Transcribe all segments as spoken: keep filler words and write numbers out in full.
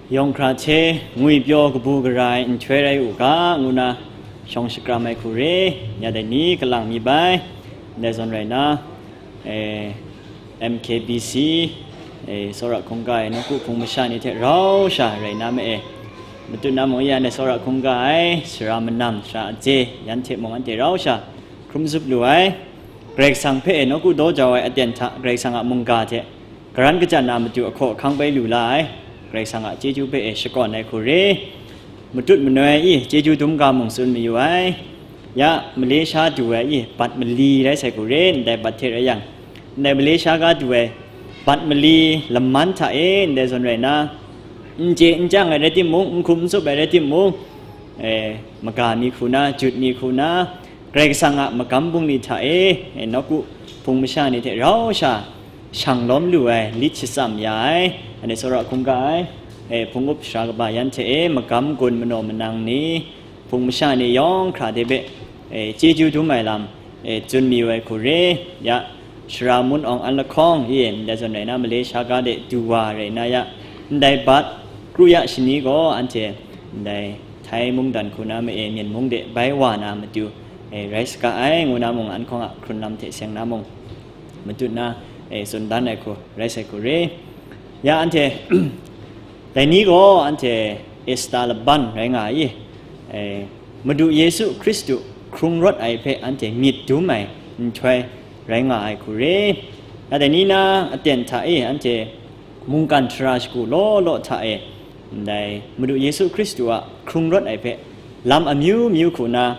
Yawng hkra hte ngwi pyaw kabu gara ai nhtoi rai u ga, ngu na shawng shakram ai hku re, ya dai ni kalang mi bai, ndai zawn rai na, eh, M K B C, eh, Tsawra hkungga ai nawku hpung masha ni hte rau sha rai na ma e. Matut na mung ya ndai Tsawra hkungga ai, sara manam, sara aje, yan hte mung anhte rau sha hkrum zup lu ai. Karai Kasang hpe e nawku daw jau ai aten hta Karai Kasang a mungga hte karan kachyan na matu ahkaw ahkang bai lu la ai, Karai Kasang a chyeju hpe e shakawn ai hku re. Matut manoi i chyeju dum ga mung tsun mayu ai. Ya, Malaysia du ai i bat mali rai sai hku re, ndai bat hte rai yang, ndai Malaysia ga du ai bat mali laman hta e ndai zawn rai na, n chye n chyang ai rai timung, n hkum n tsup ai rai timung, eh, maga mi hku na, jut mi hku na, Karai Kasang a magam bungli hta e, eh, nawku hpung masha ni hte rau sha shang lawm lu ai lit shatsam ya ai, anhte Tsawra hkungga ai, eh, hpung up sara kaba yan hte e, magam gun manaw manang ni, hpung masha ni yawng hkra de hpe, eh, chyeju dum ai lam, eh, tsun mayu ai hku re, ya, Sara mun awng an lahkawng, i ndai zawn rai na, Malaysia ga de du wa rai na ya, ndai bat kru ya shani gaw anhte ndai Thai mungdan hku na ma e Myen mung de bai wa na matu, eh, rai saga ai, ngu na mung an hkawng a hkrun lam hte seng na mung matut na, eh, tsun dan ai hku rai sai hku re. Ya anhte dai ni gaw anhte Esta laban rai nga ai, eh, Madu Yesu Hkristu hkrung rawt ai hpe anhte myit dum ai nhtoi rai nga ai hku re. Ya dai ni na aten hta e anhte mungkan sara shagu law law hta e, ndai Madu Yesu Hkristu a hkrung rawt ai hpe lam amyu myu hku na,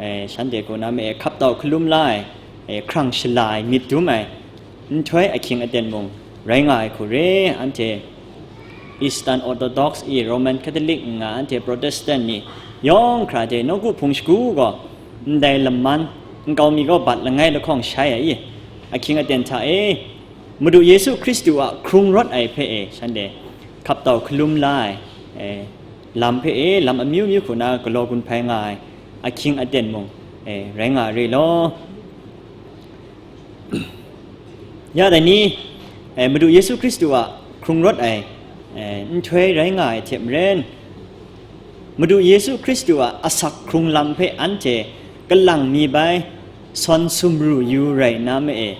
eh, shanhte hku na ma e hkap tau hkalum la ai, eh, hkrang shala ai, myit dum ai nhtoi ahkying aten mung rai nga ai hku re. Anhte Eastern Orthodox i, Roman Catholic nga anhte Protestant ni yawng hkra hte nawku hpung shagu gaw ndai laman nkau mi gaw bat langai lahkawng shai ai i, ahkying aten hta e, Madu Yesu Hkristu a hkrung rawt ai hpe e shanhte hkap tau hkalum la ai, eh, lam hpe e lam amyu myu hku na galaw gun hpai nga ai ahkying aten mung, eh, rai nga re law. Ya dai ni, eh, Madu Yesu Hkristu a hkrung rawt ai, eh, nhtoi rai nga ai hte maren, Madu Yesu Hkristu a asak hkrung lam hpe anhte kalang mi bai sawn sumru yu rai na ma e,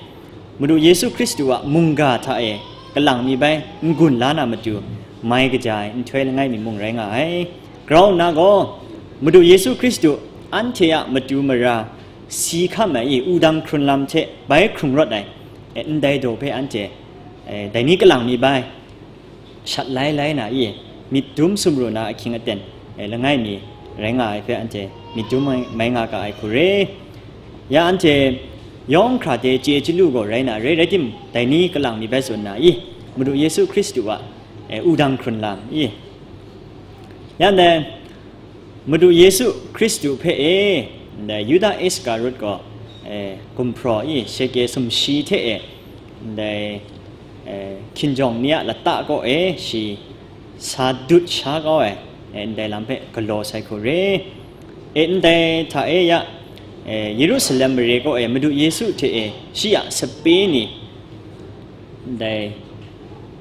Madu Yesu Hkristu a mungga hta e kalang mi bai n-gun la na matu, mai kaja ai nhtoi langai mi mung rai nga ai. Grau nna gaw, Madu Yesu Hkristu anhte a matu mara si hkam ai i, wudang hkrun lam hte bai hkrung rawt ai, e, ndai daw hpe anhte, e, dai ni kalang mi bai shat lai lai na i, myit dum sumru na ahkying aten, e, langai mi rai nga ai hpe anhte myit dum mai, mai nga ga ai hku re. Ya anhte yawng hkra de chye chyalu gaw rai na re, rai tim, dai ni kalang mi bai tsun na i, Madu Yesu Hkristu a, e, wudang hkrun lam i, ya ndai Madu Yesu Hkristu hpe e, ndai Yuda Iskarut gaw, e, gumhpraw i, sheke sumshi hte e, ndai, e, hkinjawng ni a lata kaw e shi sa dut sha kau ai, e, ndai lam hpe galaw sai hku re. E, ndai hta e ya, e, Yerusalem mare kaw e Madu Yesu hte e shi a sape ni, ndai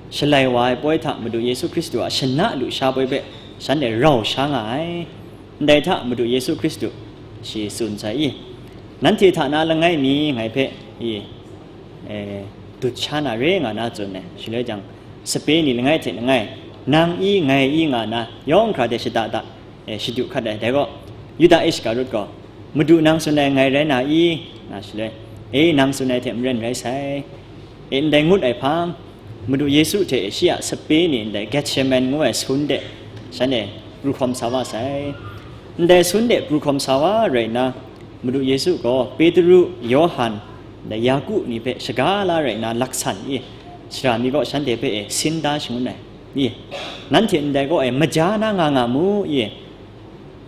shalai wa ai poi hta Madu Yesu Hkristu a shana lusha poi hpe shanhte rau sha nga ai. Ndai hta Madu Yesu Hkristu shi tsun sai i, nanhte hta na langai mi ngai hpe i, e, dut sha na re nga na tsun ai. Shaloi jang, sape ni langai hte langai, nang i, ngai i nga na, yawng hkra de shada da, e, shadu hkat ai. Dai gaw, Yuda Iskarut gaw, Madu nang tsun ai ngai rai na i? Nga shaloi, e, nang tsun ai hte maren rai sai. E, ndai ngut ai hpang, Madu Yesu hte shi a sape ni ndai Gethsemane ngu ai sun de shanhte pru hkawm sa wa sai. Ndai sun de pru hkawm sa wa rai nna, Madu Yesu gaw Petru, Yawhan, ndai Yaku ni hpe shaga la rai nna laksan i, sara mi gaw shanhte hpe e sin da shangun ai i, nanhte ndai gaw e maja na nga nga mu i,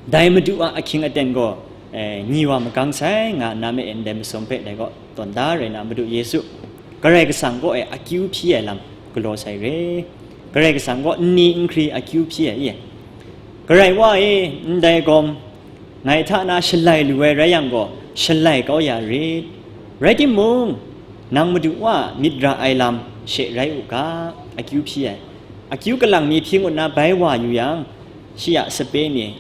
dai Madu a ahkying aten gaw, e, nyi wa magang sai nga nna me e ndai masum hpe dai gaw tawn da rai na, Madu Yesu Karai Kasang kaw e akyu hpyi ai lam galaw sai re. Karai Kasang kaw nni nhkri akyu hpyi ai e. Karai Wa e, ndai gawm ngai hta na shalai lu ai rai yang gaw, shalai kau ya rit. Rai timung, nang Madu Wa a myit ra ai lam she rai u ga, akyu hpyi ai. Akyu kalang mi hpyi ngut na bai wa yu yang, shi a sape ni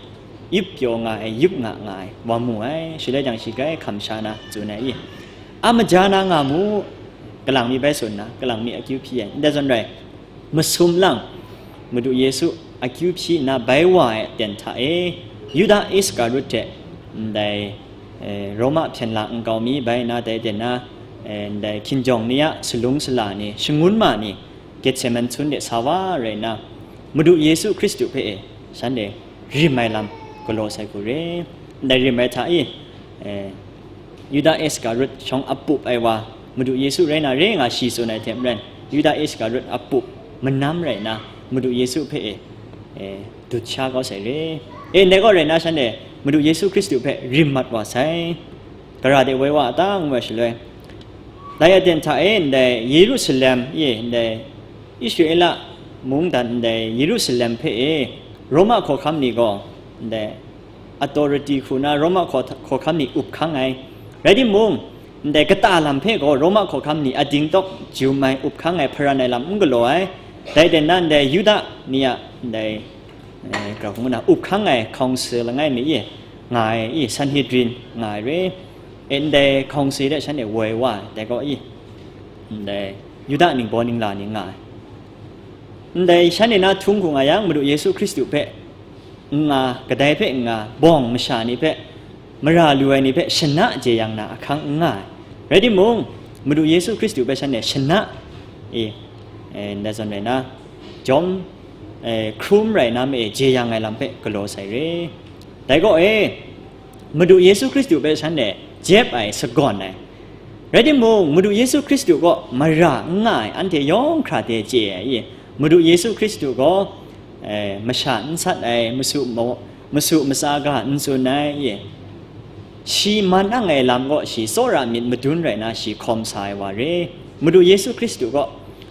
yup pyaw nga ai, yup nga nga ai wa mu ai. Shaloi jang shi grai hkam sha na tsun ai i, a maja na nga mu, kalang mi bai tsun na, kalang mi akyu hpyi ai, ndai zawn rai, masum lang, Madu Yesu akyu hpyi nna bai wa ai aten hta e, Yuda Iskarut hte ndai, eh, Roma hpyen la nkau mi bai nna dai aten na, eh, ndai hkinjawng ni a salung sala ni, shangun ma ni, Getseman hpun de sa wa rai nna, Madu Yesu Hkristu hpe e shanhte rim ai lam galaw sai hku re. Ndai rim ai hta i, eh, Yuda Iskarut shawng apup ai wa, Madu Yesu rai na re nga shi tsun ai hte maren, Yuda Iskarut apup manam rai nna, Madu Yesu hpe e, eh, dut sha kau sai re. E, ndai kaw rai nna, shanhte Madu Yesu Hkristu hpe rim mat wa sai. Gara de woi wa a ta, ngu ai shaloi, dai aten hta e ndai Yerusalem, ye, ndai Israela mungdan ndai Yerusalem hpe e Roma hkawhkam ni gaw ndai authority hku na Roma hkaw-, hkawhkam ni up hkang ai. Rai timung, ndai kata lam hpe gaw Roma hkawhkam ni ading tawk jum ai, up hkang ai, hparan ai lam n galaw ai. Dai aten na ndai Yuda ni a ndai, eh, grau hkungga na up hkang ai council langai mi e nga ai i, Sanhedrin nga ai re. E, ndai council de shanhte woi wa ai, dai gaw i, ndai Yuda ningbaw ningla ni nga ai. Ndai shanhte na htung hku nga yang, Madu Yesu Hkristu hpe n nga, kadai hpe n nga, bawng masha ni hpe, mara lu ai ni hpe shana jeyang na ahkang n nga ai. Rai timung, Madu Yesu Hkristu hpe shanhte shana e, e, ndai zawn rai na, jawm, e, hkrum rai na ma e jeyang ai lam hpe galaw sai re. Dai gaw e, Madu Yesu Hkristu hpe shanhte jep ai, sagawn ai. Rai timung, Madu Yesu Hkristu kaw mara n nga ai, anhte yawng hkra de chye ai i, Madu Yesu Hkristu gaw, eh, masha n sat ai, masu maw-, masu matsa ga n tsun ai, ye. Shi man ang ai lam gaw shi tsawra myit madun rai na shi hkawm sa ai wa re. Madu Yesu Hkristu gaw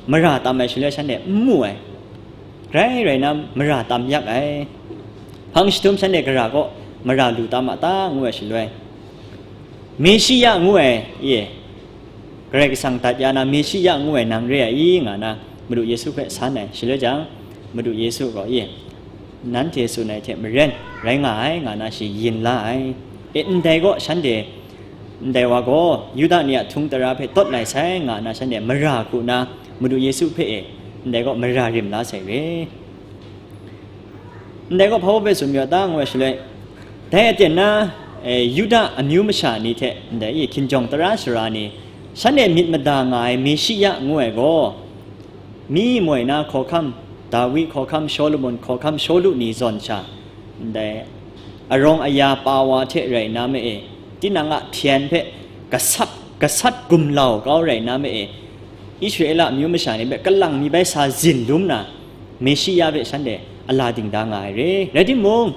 mara tam ai shaloi shanhte n mu ai. Grai rai na mara tam yak ai. Hpang jahtum shanhte gara gaw mara lu tam a ta, ngu ai shaloi, Meshiya ngu ai, ye. Karai Kasang dat ya na, Meshiya ngu ai nang re ai i, nga na, Madu Yesu hpe san ai. Shaloi jang, Madu Yesu gaw, "Ye, nanhte tsun ai hte maren, rai nga ai," nga na, shi yin la ai. E, ndai gaw, shanhte, ndai wa gaw, Yuda ni a htung tara hpe tawt lai sai, nga na, shanhte mara hku na, Madu Yesu hpe e, ndai gaw mara rim la sai re. Ndai gaw hpa hpe tsun mayu a ta, ngu ai shaloi, dai aten na, e, Yuda amyu masha ni hte ndai e hkinjawng tara sara ni, shanhte myit mada nga ai Meshiya ngu ai gaw, mi moi na hkawhkam, Dawi hkawhkam, Shawlumon hkawhkam, Shawlu ni zawn sha, ndai arawng aya pa wa hte rai na ma e, tinang a hpyen hpe gasat, gasat gumlau kau rai na ma e, Israela amyu masha ni hpe kalang mi bai sa zin lum na, Meshiya hpe shanhte a la dingda nga ai re. Rai timung,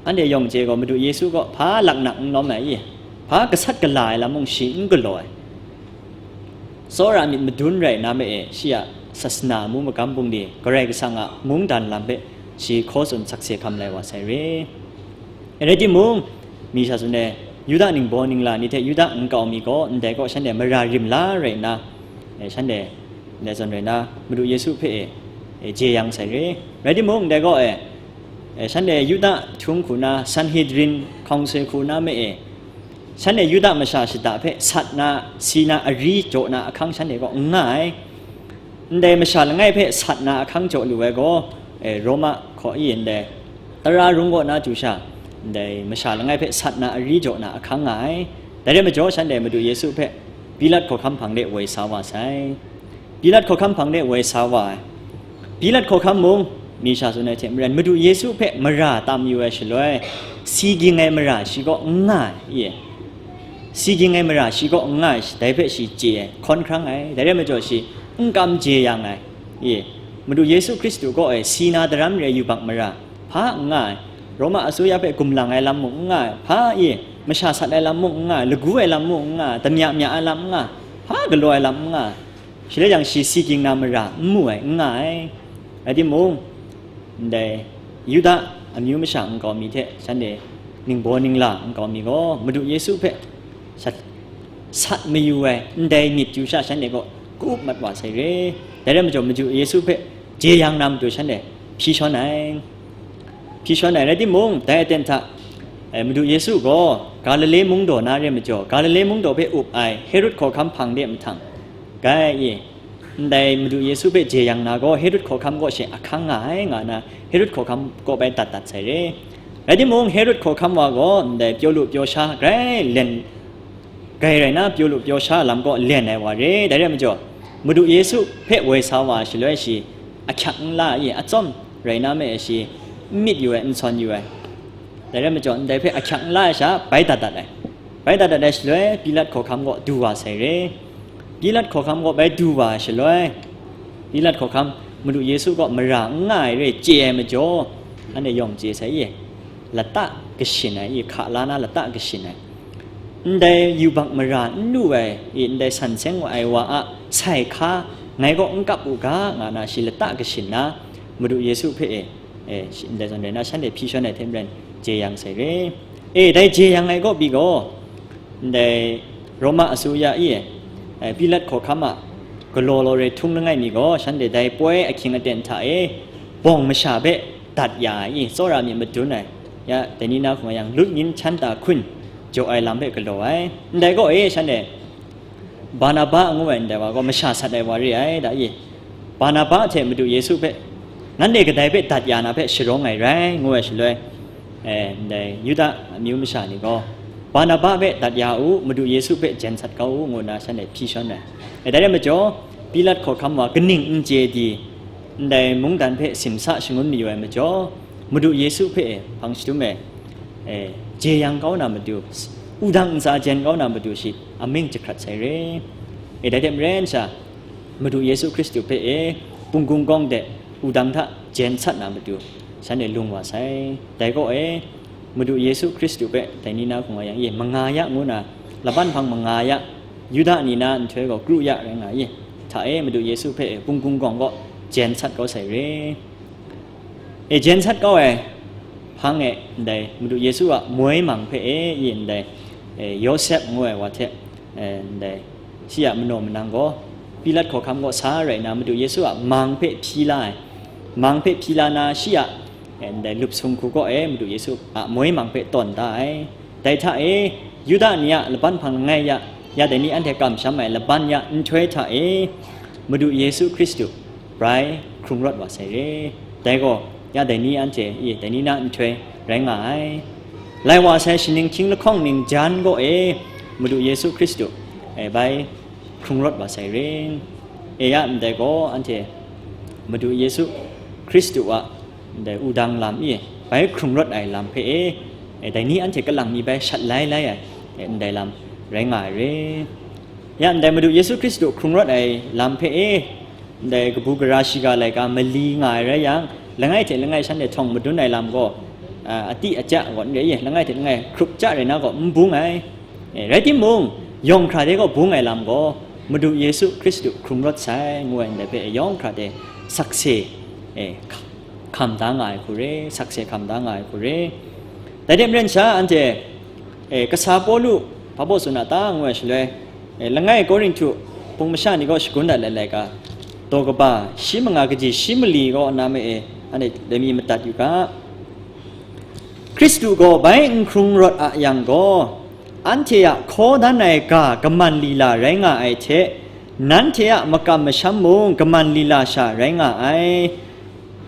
anhte yawng chye gaw, Madu Yesu gaw hpa laknak n lawm ai i, hpa gasat gala ai lam mung shi n galaw ai. Tsawra myit madun rai na ma e, shi a sasana amu magam bungli, Karai Kasang a mungdan lam hpe shi hkaw tsun sakse hkam lai wa sai re. Rai timung, mi sha tsun ai, Yuda ningbaw ningla ni hte Yuda nkau mi gaw ndai gaw shanhte mara rim la rai nna, e, shanhte ndai zawn rai nna, Madu Yesu hpe e, e, jeyang sai re. Rai timung, ndai gaw e, e, shanhte Yuda htung hku na, Sanhedrin hkawng sai hku na ma e, shanhte Yuda masha shada hpe sat na, si na, ari jaw na ahkang shanhte kaw n nga ai. Ndai masha langai hpe sat na ahkang jaw lu ai gaw, e, Roma hkaw i ndai tara rung kaw na chyu sha, ndai masha langai hpe sat na, ari jaw na ahkang nga ai. Dai rai majaw, shanhte Madu Yesu hpe Pilat hkawhkam hpang de woi sa wa sai. Pilat hkawhkam hpang de woi sa wa ai. Pilat hkawhkam mung, mi sha tsun ai hte maren, Madu Yesu hpe mara tam yu ai shaloi, si ging ai mara shi kaw n nga ai, ye. Si ging ai mara shi kaw n nga ai, dai hpe shi chye ai, hkawn hkrang ai, dai rai majaw shi n kam jeyang ai, ye. Madu Yesu Hkristu kaw e si na daram re yubak mara, hpa n nga ai, Roma asuya hpe gumlang ai lam mung n nga ai, hpa, ye, masha sat ai lam mung n nga ai, lagu ai lam mung n nga ai, damya mya ai lam n nga ai, hpa galaw ai lam n nga ai. Shaloi jang shi si ging na mara n mu ai, n nga ai. Rai timung, ndai Yuda amyu masha nkau mi hte shanhte ningbaw ningla nkau mi gaw Madu Yesu hpe sat, sat mayu ai ndai myit chyu sha shanhte gaw ka-up mat wa sai re. Dai rai majaw, Madu Yesu hpe jeyang na matu shanhte hpyi shawn ai. Hpyi shawn ai rai timung, dai aten hta, e, Madu Yesu gaw Galile mungdaw na re majaw, Galile mungdaw hpe up ai Herod hkawhkam hpang de mahtang, gai e, ndai Madu Yesu hpe jeyang na gaw Herod hkawhkam kaw she ahkang nga ai, nga na Herod hkawhkam kaw bai dat dat sai re. Rai timung, Herod hkawhkam wa gaw ndai pyaw lu pyaw sha grai len, grai rai na, pyaw lu pyaw sha lam kaw len ai wa re. Dai rai majaw, Madu Yesu hpe woi sa wa shaloi shi ahkyak n la ai, atsawm rai na me shi n myit yu ai, n sawn yu ai. Dai rai majaw, ndai hpe ahkyak n la ai sha, bai dat dat ai. Bai dat dat ai shaloi, Pilat hkawhkam kaw du wa sai re. Pilat hkawhkam kaw bai du wa ai shaloi, Pilat hkawhkam Madu Yesu kaw mara n nga ai re chye ai majaw, anhte yawng chye sai ye, lata kashin ai, i hka la na lata kashin ai. Ndai yubak mara n lu ai, i ndai san seng wa ai wa a sai hka ngai kaw n kap u ga, nga na shi lata kashin na, Madu Yesu hpe e, e, shi-, ndai zawn rai na, shanhte hpyi shawn ai hte maren, jeyang sai re. E, dai jeyang ai kaw pyi gaw, ndai Roma asuya i, e, Pilat hkawhkam a galaw law rai htung langai mi gaw, shanhte dai poi ahkying aten hta e, bawng masha hpe dat ya ai i, tsawra myit madun ai, ya, dai ni na hkung yang, lut ngin chan ta hkun jaw ai lam hpe galaw ai. Ndai kaw e, shanhte Barnaba ngu ai ndai wa gaw masha sat ai wa re ai, da i. Barnaba hte Madu Yesu hpe, nanhte kadai hpe dat ya na hpe sharawng ai rai, ngu ai shaloi, e, ndai Yuda amyu masha ni gaw, Barnaba hpe dat ya u, Madu Yesu hpe jen sat kau u, ngu nna shanhte hpyi shawn ai. E, dai rai majaw, Pilat hkawhkam wa kaning n chye di, ndai mungdan hpe simsa shangun mayu ai majaw, Madu Yesu hpe hpang shadum e, e, jeyang kau na matu, wudang ntsa jen kau na matu shi amying jahkrat sai re. E, dai hte maren sha, Madu Yesu Hkristu hpe e, Punggung kawng de wudang hta jen sat na matu, shanhte lung wa sai. Dai kaw e, Madu Yesu Hkristu hpe dai ni na hkung wa yang e, manga ya ngu na, laban hpang manga ya, Yuda ni na nhtoi gaw kru ya rai nga i, hta e Madu Yesu hpe e, Punggung kawng kaw jen sat kau sai re. E, jen sat kau ai hpang e, ndai Madu Yesu a moi mang hpe e, i ndai, e, Yawsep ngu ai wa hte, e, ndai shi a manaw manang gaw, Pilat hkawhkam kaw sa rai na, Madu Yesu a mang hpe hpyi la ai. Mang hpe hpyi la na, shi a, e, ndai lup sung hku kaw e, Madu Yesu a moi mang hpe tawn da ai. Dai hta e, Yuda ni a laban hpang langai ya, ya dai ni anhte kamsham ai laban ya nhtoi hta e, Madu Yesu Hkristu bai hkrung rawt wa sai re. Dai gaw, ya dai ni anhte, i, dai ni na nhtoi rai nga ai. Lai wa sai shaning hkying lahkawng ning jan gaw e, Madu Yesu Hkristu, e, bai hkrung rawt wa sai re. E, ya ndai gaw, anhte Madu Yesu Hkristu a ndai wudang lam i, bai hkrung rawt ai lam hpe e, e, dai ni anhte kalang mi bai shat lai lai ai, e, ndai lam rai nga ai re. Ya ndai Madu Yesu Hkristu hkrung rawt ai lam hpe e, ndai kabu gara shiga laika mali nga ai rai yang, langai hte langai shanhte htawng madun ai lam gaw, a, ati aja gaw n re i, langai hte langai hkrup ja rai na gaw n bung ai. E, rai timung, yawng hkra de gaw bung ai lam gaw, Madu Yesu Hkristu hkrung rawt sai, ngu ai ndai hpe yawng hkra de sakse, e, hkam da nga ai hku re, sakse hkam da nga ai hku re. Dai hte maren sha, anhte, e, kasa Pawlu, hpa baw tsun a ta, ngu ai shaloi, e, langai Korinhtu hpung masha ni gaw shagun dat ai laika, daw kaba, shi manga kaji, shi mali gaw na me e, anhte lami madat yu ga. Hkristu gaw bai n hkrung rawt a yang gaw, anhte a hkaw dan ai ga kaman lila rai nga ai hte, nanhte a makam masham mung kaman lila sha rai nga ai.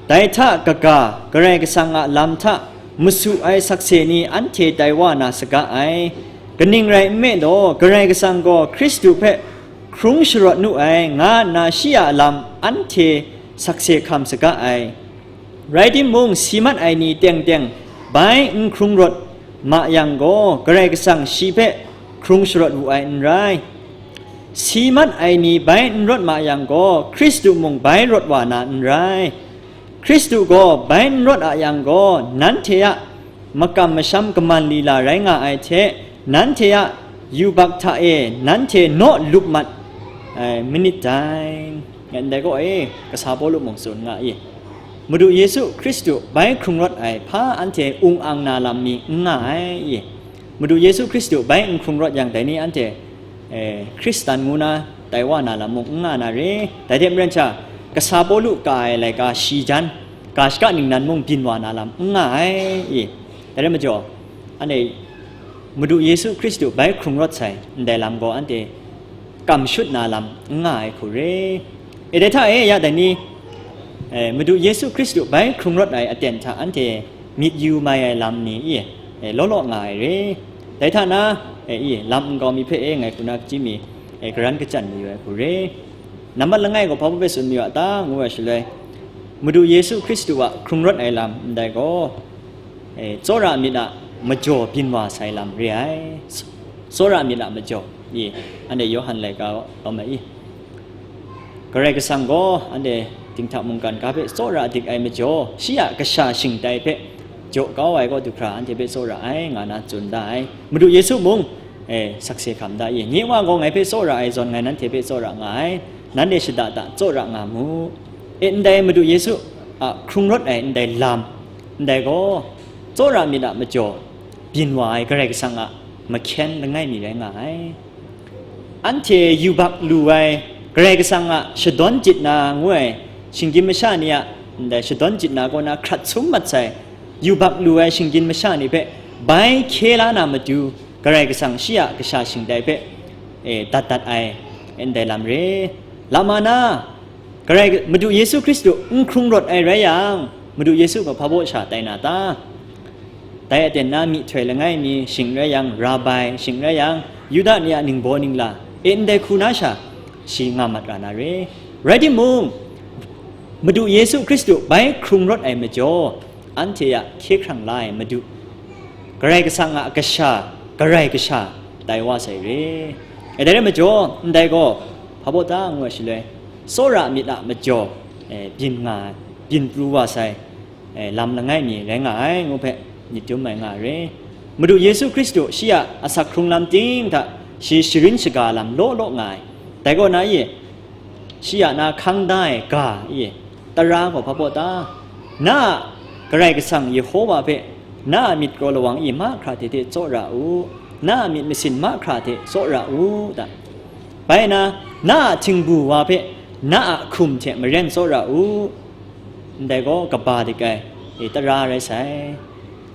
Dai hta kaga, Karai Kasang a lam hta masu ai sakse ni anhte tai wa na saga ai. Kaning rai nme law, Karai Kasang gaw Hkristu hpe hkrung sharawt nu ai, nga nna shi a lam anhte sakse hkam saga ai. Rai timung, si mat ai ni teng teng bai n hkrung rawt ma yang gaw, Karai Kasang shi hpe hkrung sharawt wu ai n rai. Si mat ai ni bai n rawt ma yang gaw, Hkristu mung bai rawt wa na n rai. Hkristu gaw bai n rawt a yang gaw, nanhte a makam masham kaman lila rai nga ai hte, nanhte a yubak hta e nanhte naw lup mat ai manit dai. Ndai gaw e, kasa Pawlu mung tsun nga i, Madu Yesu Hkristu bai hkrung rawt ai hpa anhte ung ang na lam mi n nga ai i. Madu Yesu Hkristu bai n hkrung rawt yang, dai ni anhte, e, Hkristan ngu na tai wa na lam mung n nga na re. Dai hte maren sha, kasa Pawlu ka ai laika shi jan, ga shaka ningnan mung byin wa na lam n nga ai, i. Dai rai majaw, anhte Madu Yesu Hkristu bai hkrung rawt sai ndai lam gaw anhte kam shut na lam n nga ai hku re. E, dai hta e, ya dai ni, e, Madu Yesu Hkristu bai hkrung rawt ai aten hta anhte myit yu mai ai lam ni, i, e, law law nga ai re. Dai hta na, e, i, lam nkau mi hpe, e, ngai hku na hkachyi mi, e, garan kachyan mayu ai hku re. Nambat langai gaw hpa baw hpe tsun mayu a ta, ngu ai shaloi, Madu Yesu Hkristu a hkrung rawt ai lam ndai gaw, e, tsawra myit a majaw byin wa sai lam re ai. Tsawra myit a majaw, i, anhte Yawhan laika lawm ai i. Karai Kasang gaw anhte dinghta mungkan ga hpe tsawra dik ai majaw, shi a kasha shingtai hpe jaw kau ai kaw du hkra anhte hpe tsawra ai, nga na tsun da ai. Madu Yesu mung, e, sakse hkam da i. Nye Wa gaw ngai hpe tsawra ai zawn, ngai nanhte hpe tsawra nga ai. Nanhte shada da tsawra nga mu. E, ndai Madu Yesu a hkrung rawt ai ndai lam, ndai gaw tsawra myit a majaw byin wa ai Karai Kasang a mahkyen langai mi rai nga ai. Anhte yubak lu ai Karai Kasang a shadawn jit na ngu ai shinggyim masha ni a ndai shadawn jit na kaw na hkrat sum mat sai, yubak lu ai shinggyim masha ni hpe bai hkye la na matu, Karai Kasang shi a kasha shingtai hpe, e, dat dat ai ndai lam re. Lama na, Karai Madu Yesu Hkristu n hkrung rawt ai rai yang, Madu Yesu gaw hpa baw sha tai na ta? Dai aten na myihtoi langai mi shing rai yang, rabai shing rai yang, Yuda ni a ningbaw ningla, e, ndai hku na sha, shi nga mat ra na re. Rai timung, Madu Yesu Hkristu bai hkrung rawt ai majaw, anhte a hkye hkrang la ai Madu, Karai Kasang a kasha, Karai Kasha, tai wa sai re. E, dai rai majaw, ndai gaw, hpa baw ta ngu ai shaloi, tsawra myit a majaw, e, byin nga, byin pru wa sai, e, lam langai mi rai nga ai, ngu hpe myit dum ai nga re. Madu Yesu Hkristu shi a asak hkrung lam ting hta shi sharin shaga lam law law nga ai. Dai kaw na, i, shi a na hkang da ai ga, i, tara gaw hpa baw ta? Na a Karai Kasang Yehowa hpe na a myit kraw lawang i mahkra hte hte tsawra u, na a myit masin mahkra hte tsawra u ta? Bai na, na a htingbu wa hpe na a hkum hte maren tsawra u, ndai gaw kaba dik ai, e, tara rai sai.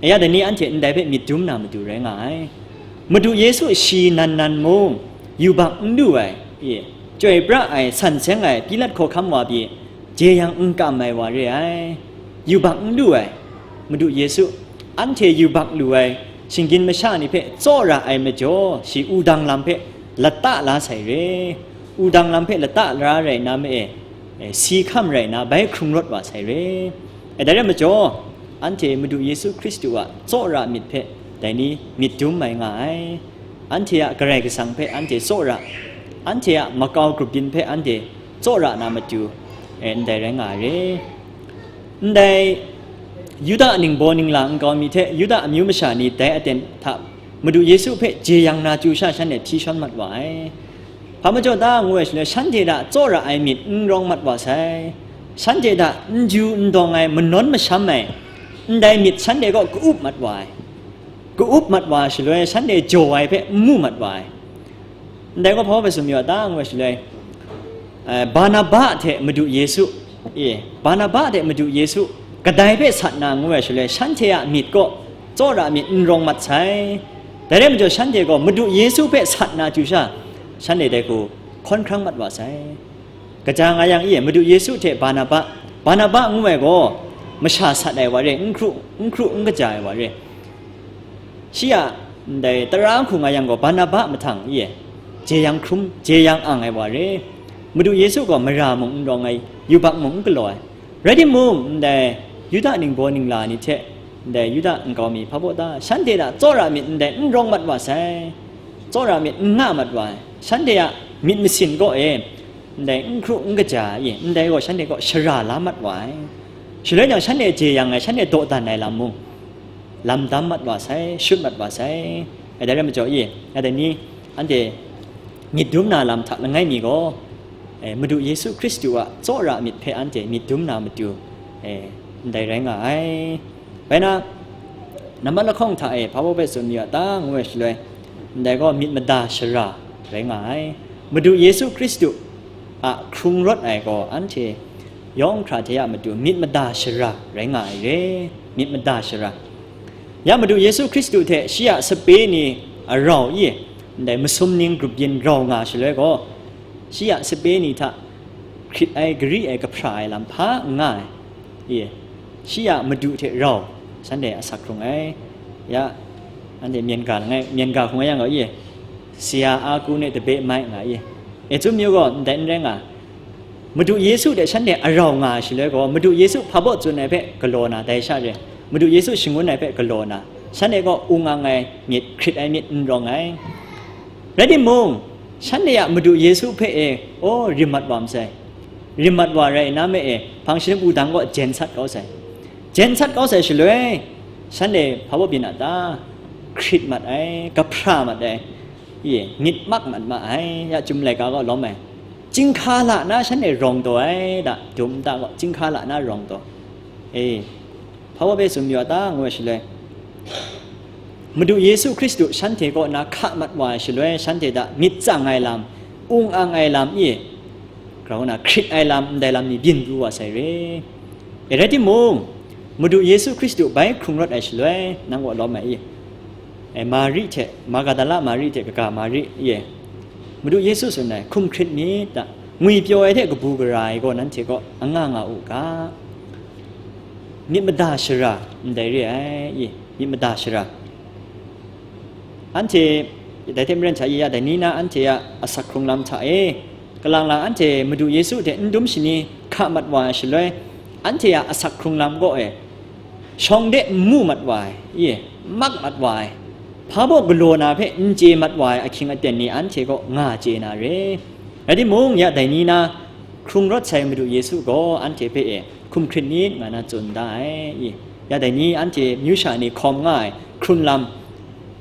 Aya dai ni anhte ndai hpe myit dum na matu rai nga ai. Madu Yesu shi nan nan mung, yubak n lu ai, e, chyoi pra ai, san seng ai, Pilat hkawhkam wa pyi, jeyang n kam ai wa re ai. Yubak n lu ai, Madu Yesu, anhte yubak lu ai, shinggyim masha ni hpe tsawra ai majaw, shi wudang lam hpe lata la sai re. Wudang lam hpe lata la rai na ma e, e, si hkam rai na, bai hkrung rawt wa sai re. E, dai rai majaw, anhte Madu Yesu Hkristu a tsawra myit hpe dai ni myit dum mai nga ai. Anhte a Karai Kasang hpe anhte tsawra, anhte a makau grup byin hpe anhte tsawra na matu, e, ndai rai nga ai re. Ndai Yuda ningbaw ningla nkau mi hte Yuda amyu masha ni dai aten hta Madu Yesu hpe jeyang na chyu sha shanhte hpyi shawn mat wa ai. Hpa majaw ta ngu ai shaloi, shanhte hta tsawra ai myit n rawng mat wa sai. Shanhte hta n ju n dawng ai, manawn masham ai, ndai myit shanhte kaw ka-up mat wa ai. Ka-up mat wa ai shaloi, shanhte jaw ai hpe n mu mat wa ai. Ndai gaw hpa hpe tsun mayu a ta ngu ai shaloi, eh, Barnaba hte Madu Yesu, e, Barnaba hte Madu Yesu kadai hpe sat na ngu ai shaloi, shanhte a myit kaw tsawra myit n rawng mat sai. Dai rai majaw, shanhte gaw Madu Yesu hpe sat na chyu sha, shanhte dai hku hkawn hkrang mat wa sai. Kaja nga yang e, Madu Yesu hte Barnaba, Barnaba ngu ai gaw masha sat ai wa re, n hkru, n hkru n kaja ai wa re. Shi a ndai tara hku nga yang gaw, Barnaba mahtang e, jeyang hkrum, jeyang ang ai wa re. Madu Yesu gaw mara mung n rawng ai, yubak mung n galaw ai. Rai timung, ndai Yuda ningbaw ningla ni hte ndai Yuda nkau mi hpa baw ta, shanhte hta tsawra myit ndai n rawng mat wa sai, tsawra myit n nga mat wa ai, shanhte a myit masin kaw e, ndai n hkru n kaja e, ndai gaw shanhte kaw shara la mat wa ai. Shaloi jang, shanhte jeyang ai, shanhte dawdan ai lam mung, lam dam mat wa sai, shut mat wa sai. Dai rai majaw e, dai ni, anhte myit dum na lam hta langai mi gaw, e, Madu Yesu Hkristu a tsawra myit hpe anhte myit dum na matu, e, ndai rai nga ai. Bai na, nambat lahkawng hta e hpa baw hpe tsun mayu a ta ngu ai shaloi, ndai gaw myit mada shara rai nga ai. Madu Yesu Hkristu a hkrung rawt ai gaw anhte yawng hkra hte a matu myit mada shara rai nga ai re, myit mada shara. Ya Madu Yesu Hkristu hte shi a sape ni arau i, ndai masum ning grup yin rau nga shaloi gaw, shi a sape ni hta hkrit ai, gari ai, kahpra ai lam hpa n nga ai. I, shi a Madu hte rau, shanhte asak hkrung ai. Ya, anhte myen ga langai, myen ga hkrung ai yang gaw, i, sya a ku ne tabe mai nga i. E, chyum yu gaw, ndai n rai nga. Madu Yesu hte shanhte arau nga ai shaloi gaw, Madu Yesu hpa baw tsun ai hpe galaw na, dai sha re, Madu Yesu shangun ai hpe galaw na, shanhte gaw ung ang ai myit, hkrit ai myit n rawng ai. Rai timung, shanhte a Madu Yesu hpe e, aw, rim mat wa masai. Rim mat wa rai nna me e, hpang shingkang wudang gaw jen sat kau sai. Jen sat kau sai shaloi, shanhte hpa baw byin a ta? Hkrit mat ai, kahpra mat ai, i, myit mak mat ma ai, ya Chyum laika gaw lawm ai. Chyinghka la na shanhte rawng taw ai da, dum nta gaw chyinghka la na rawng taw. E, hpa baw hpe tsun mayu a ta, ngu ai shaloi, Madu Yesu Hkristu shanhte kaw na hka mat wa ai shaloi, shanhte hta myit tsang ai lam, ung ang ai lam i, grau na hkrit ai lam, ndai lam ni byin pru wa sai re. E, rai timung, Madu Yesu Hkristu bai hkrung rawt ai shaloi, nang kaw lawm ai i, e, Mari hte, Magadala Mari hte kaga Mari i, Madu Yesu tsun ai, hkum hkrit myit da, ngwipyaw ai hte kabu gara ai gaw nanhte kaw anga nga u ga. Myit mada shara ndai re ai, i, myit mada shara. Anhte, dai hte maren hta i, ya dai ni na anhte a asak hkrung lam hta e, kalang lang anhte Madu Yesu hte n dum shani hka mat wa ai shaloi, anhte a asak hkrung lam gaw e, shawng de n mu mat wa ai, i, mak mat wa ai, hpa baw galaw na hpe n chye mat wa ai ahkying aten ni anhte kaw nga chye na re. Rai timung, ya dai ni na hkrung rawt sai Madu Yesu gaw anhte hpe e, hkum hkrit myit nga na tsun da ai, i, ya dai ni anhte myu sha ni hkawm nga ai hkrun lam,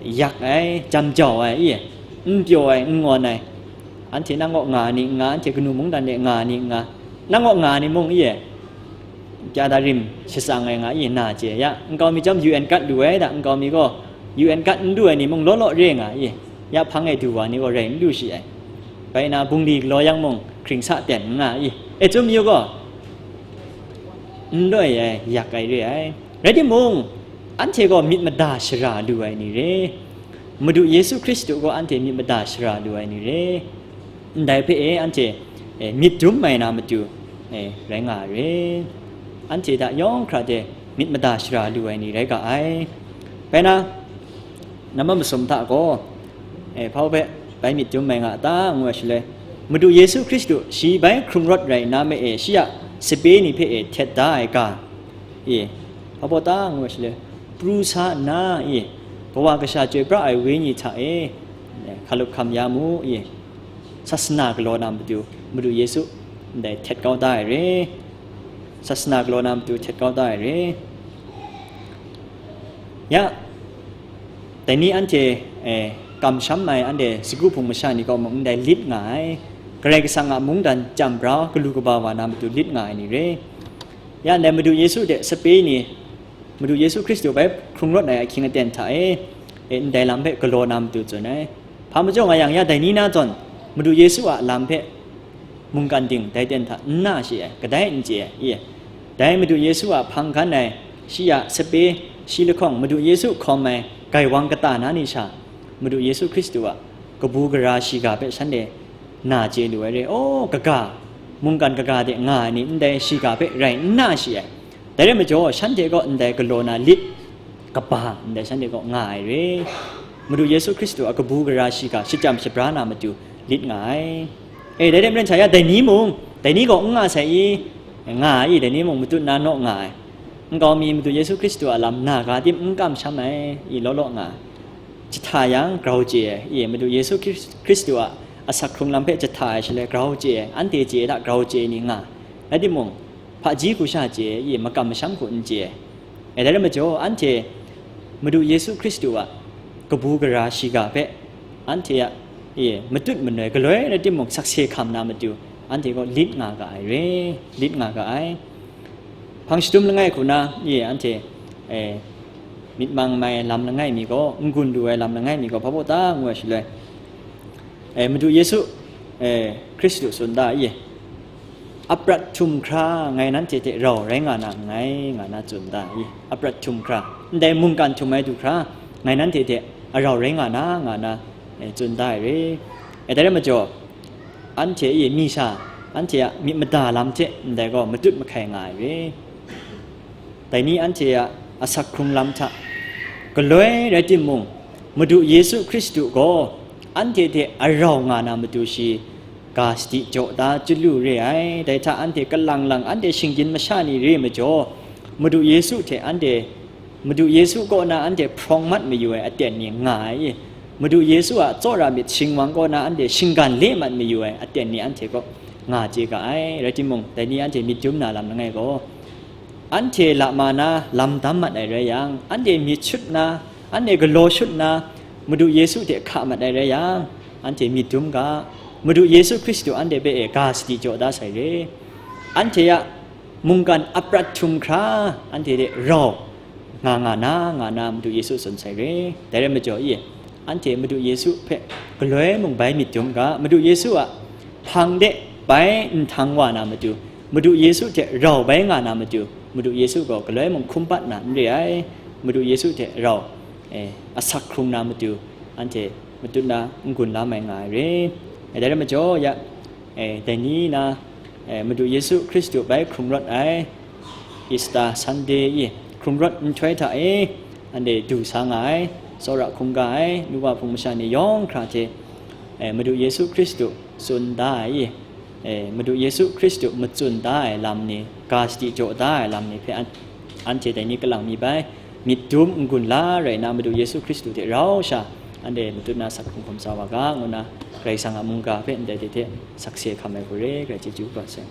yak ai, jam jau ai, i, n pyaw ai, n ngawn ai, anhte nang kaw nga ni n nga, anhte kanu mungdan de nga ni n nga, nang kaw nga ni mung, i, kya da rim shatsang ai nga i, na chye ya, nkau mi chyawm U N card lu ai da, nkau mi gaw U N card n lu ai ni mung law law re nga i, ya hpang e du wa ni gaw rai n lu shi ai. Bai na, bungli galaw yang mung hkring sa ten n nga i, e, chyum yu gaw, n loi ai, yak ai re ai. Rai timung, anhte gaw myit mada shara lu ai ni re. Madu Yesu Hkristu gaw anhte myit mada shara lu ai ni re. Ndai hpe e, anhte, e, myit dum mai na matu, e, rai nga ai re. Anhte hta yawng hkra hte myit mada shara lu ai ni rai ga ai. Bai na, nambat masum hta gaw, e, hpa baw hpe bai myit dum mai nga a ta, ngu ai shaloi, Madu Yesu Hkristu shi bai hkrung rawt rai nna me e, shi a sape ni hpe e htet da ai ga, e, hpa baw ta, ngu ai shaloi, pru sa nna, e, Kawa Kasha chyoi pra ai Wenyi hta e, e, hkalup hkam ya mu, e, sasana galaw na matu, Madu Yesu ndai htet kau da ai re. Sasana galaw na matu htet kau da ai re. Ya, dai ni anhte, e, kamsham ai anhte sagu hpung masha ni kaw mung ndai lit nga ai. Karai Kasang a mungdan chyam bra, galu kaba wa na matu lit nga ai ni re. Ya, ndai Madu Yesu hte sape ni, Madu Yesu Hkristu bai hkrung rawt ai ahkying aten hta e, e, ndai lam hpe galaw na matu tsun ai. Hpa majaw nga yang, ya dai ni na zawn, Madu Yesu a lam hpe mungkan ding dai ten hta n na shi ai, kadai n chye ai, i, dai Madu Yesu a hpang gan ai, shi a sape, shi lahkawng, Madu Yesu hkawm ai gaiwang kata na ni sha, Madu Yesu Hkristu a kabu gara shiga hpe shanhte na chye lu ai re. Aw, kaga, mungkan kaga de nga ai ni, ndai shiga hpe rai n na shi ai. Dai rai majaw, shanhte kaw ndai galaw na lit kaba ndai shanhte kaw nga ai re. Madu Yesu Hkristu a kabu gara shiga shachyam shabra na matu lit nga ai. E, dai rai maren hta ya, dai ni mung, dai ni gaw n nga sai i, nga ai i, dai ni mung matut na naw nga ai. Nkau mi Madu Yesu Hkristu a lam na ga tim n kamsham ai i, law law nga ai. Jahta yang grau chye ai, i, Madu Yesu Hkris-, Hkristu a asak hkrung lam hpe jahta ai shaloi grau chye ai, anhte chye ai hta grau chye ai ni nga ai. Rai timung, hpaji hku sha chye ai, i, makam masham hku n chye ai. E, dai rai majaw, anhte Madu Yesu Hkristu a kabu gara shiga hpe anhte a, e, matut manoi galoi rai timung, sakse hkam na matu, anhte gaw lit nga ga ai re, lit nga ga ai. Hpang shadum langai hku na, e, anhte, e, myit mang mai lam langai mi gaw, n-gun lu ai lam langai mi gaw, hpa baw ta ngu ai shaloi, e, Madu Yesu, e, Hkristu tsun da, e, Aprat htum hkra ngai nanhte hte rau rai nga na nngai, nga na tsun da i. Aprat htum hkra, ndai mungkan htum ai du hkra, ngai nanhte hte arau rai nga na, nga na, eh, tsun da ai re. E, dai rai majaw, anhte e mi sha, anhte a myit mada lam hte ndai gaw matut mahkai nga ai re. Dai ni anhte a asak hkrung lam hta galoi rai timung, Madu Yesu Hkristu gaw anhte hte arau nga na matu shi ga sadi jaw da chyalu re ai. Dai hta anhte kalang lang anhte shinggyim masha ni re majaw, Madu Yesu hte anhte, Madu Yesu kaw na anhte hprawng mat mayu ai aten ni nga ai. Madu Yesu a tsawra myit shingwang kaw na anhte shinggan le mat mayu ai aten ni anhte kaw nga chye ga ai. Rai timung, dai ni anhte myit dum na lam langai gaw, anhte lama na lam dam mat ai rai yang, anhte myit shut na, anhte galaw shut na, Madu Yesu hte hka mat ai rai yang, anhte myit dum ga, Madu Yesu Hkristu anhte hpe e ga sadi jaw da sai re. Anhte a mungkan aprat htum hkra, anhte hte rau nga nga na, nga na Madu Yesu tsun sai re. Dai rai majaw e, anhte Madu Yesu hpe galoi mung bai myit dum ga, Madu Yesu a hpang de bai nhtang wa na matu, Madu Yesu hte rau bai nga na matu, Madu Yesu gaw galoi mung hkum pat na n re ai. Madu Yesu hte rau, eh, asak hkrung na matu, anhte matut na n-gun la mai nga ai re. Eh, dai rai majaw ya, eh, dai ni na, eh, Madu Yesu Hkristu bai hkrung rawt ai Easter Sunday i hkrung rawt nhtoi hta e, anhte du sa nga ai, tsawra hkungga ai, nu wa hpung masha ni yawng hkra hte, eh, Madu Yesu Hkristu tsun da ai, eh, Madu Yesu Hkristu matsun da ai lam ni, ga sadi jaw da ai lam ni hpe an-, anhte dai ni kalang mi bai, myit dum n-gun la rai na, Madu Yesu Hkristu hte rau sha, anhte matut na sak hkrung hkum sa wa ga, ngu na, Karai Kasang a mungga hpe ndai hte hte sakse hkam ai hku re, Karai chyeju kaba sai.